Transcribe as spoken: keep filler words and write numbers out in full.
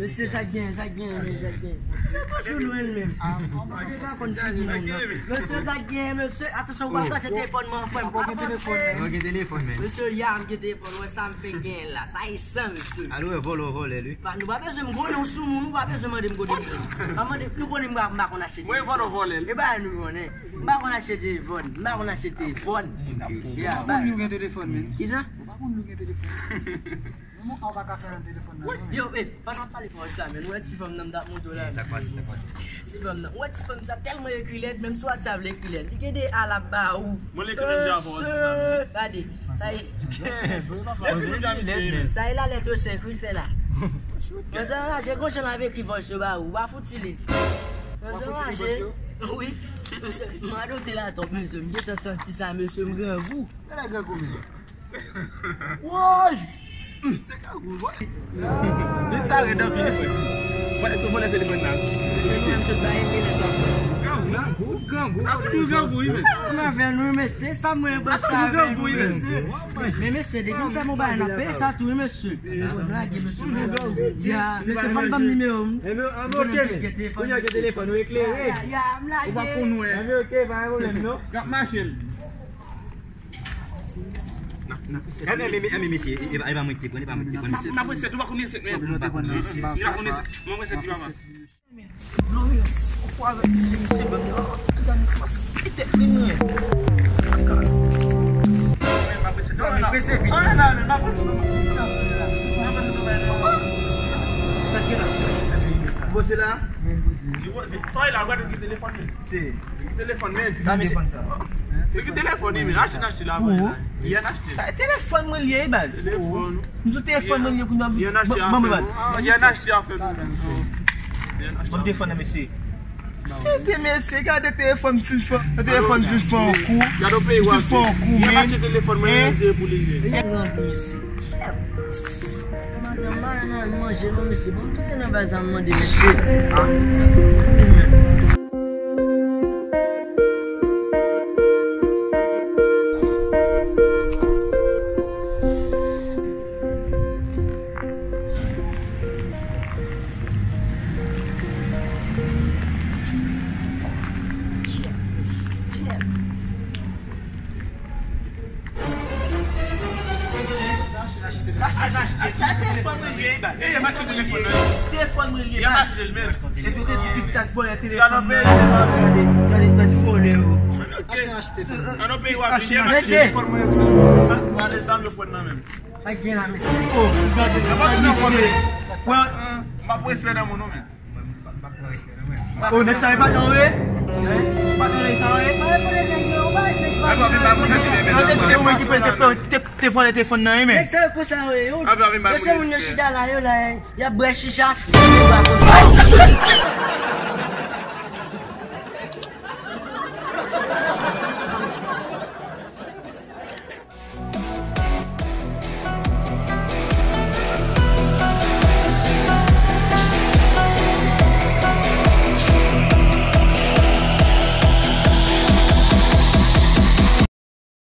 Mesye, sa k genyen, sa k genyen, men, sa k genyen. Se toujou nou menm. Mesye, sa k genyen, mesye. Atansyon, ou pa kase telefòn mwen, frè m. Ou gen telefòn, men. Ou gen telefòn, men. Mesye, ya, m gen telefòn. Wè sa m fè genyen la. Sa e san, mesye. Alo, wè, vòlè, vòlè, li. Pa, nou pa bezwen m konnen w sou moun, ou pa bezwen mande m kote m ye. Pa mande, nou konnen m pa, m pa konn achte telefòn. Mwen vòlè, vòlè, li. E ba nou konnen. M pa konn achte telefòn. M pa konn achte telefòn. Ya, ba. Ou pa konn li gen telefòn, men. Kisa? Ou pa konn li gen telefòn. Yo, eh, pandan w ap pale pawòl sa, men, ou wè ti fanm nan m t ap montre w la. Sa k pase, sa k pase? Ti fanm nan, ou wè ti fanm sa tèlman ekri lèd, menm sou WhatsApp li ekri lèd. Li gen de a l ap ba ou. Mwen li ekri menm jan avè w di sa, men. Gade, sa e, sa e lalèt senk wi l fè la. Mwen se anraje, gon jan l ap ekri vòs yo ba ou, ou pa fouti li. Mwen se anraje, wi. Mwen adopte la twòp, mesye, m gentan santi sa, mesye, m grangou. Gade grangou, men. Woy! Se kagou, woy! Men sa rèd anpil, wi, frè. Wè, se vòlè telefòn la. Se nou menm sot ba ete lè sa. Grangou, grangou, grangou. Sa toujou grangou, wi, men. Sa mwen avè nou, mesye. Sa mwen poste avè nou, mesye. Men, mesye, depi m fè m yon bagay, n ap peye sa tou, wi, mesye. Lage, mesye. Ya, mesye, fò n ban m nimewo m. Enben, enben, ok, men. Kounye a gen telefòn, ou eklere. Ya, ya, m lage. Ou pa konn wè. Enben, ok, pa gen pwoblèm, non. N ap mache l. N ap, n ap eseye. Enben, enben, mesye, e, e, e pa mwen ki te pran, e pa mwen ki te pran, mesye. N ap eseye, ou pa konn eseye, men. M pa konn eseye. M pa konn eseye. Mwen, mwen, se pi papa. Dlo yo, ou fò avèk misye, misye ban m yo. Mezanmi, se pa ti tèt li, men. Sa ki la? Sa e la, gade ki telefòn li. Se. Li ki telefòn, men. Sa, men, telefòn sa. Li ki telefòn, men. Achte, achte la, achte. Sa e telefòn mwen li ye, baz. Telefòn. M di w telefòn mwen li ye, kounye a, ban mwen, baz. Li an achte afè nou, men. Ban m telefòn nan, mesye. Tete, mesye, gade telefòn m fin fè. Telefòn m fin fè yon kou. Gade yon peyi w ap viv. Li an achte telefòn mwen, men, se pou li ye. Madanm, madanm, manje non, mesye. Bon, tounen nan baz la, m mande mesye. Achte, achte, achte telefòn mwen li ye, baz. Telefòn mwen li ye, baz. Telefòn mwen li ye, baz. Epi w te di pitit sa t vòlè telefòn nan. Gade, gade, gade vòlè yo. Achte, achte telefòn. Achte, achte. Mesye. Gade zam yo pran nan men m. Sa gen la, mesye. Oh, gade, gade, mesye. M ap respè nan moun, non, men. Oh, nèg sa e pa nan we? Pa nan we sa we? Gade, se ou menm ki te, te vòlè telefòn nan, wi, men. Nèg sa yo konsa, wi, yo. Yo se moun yo chita la, yo la, y ap bwè chicha, fime bwa kochon.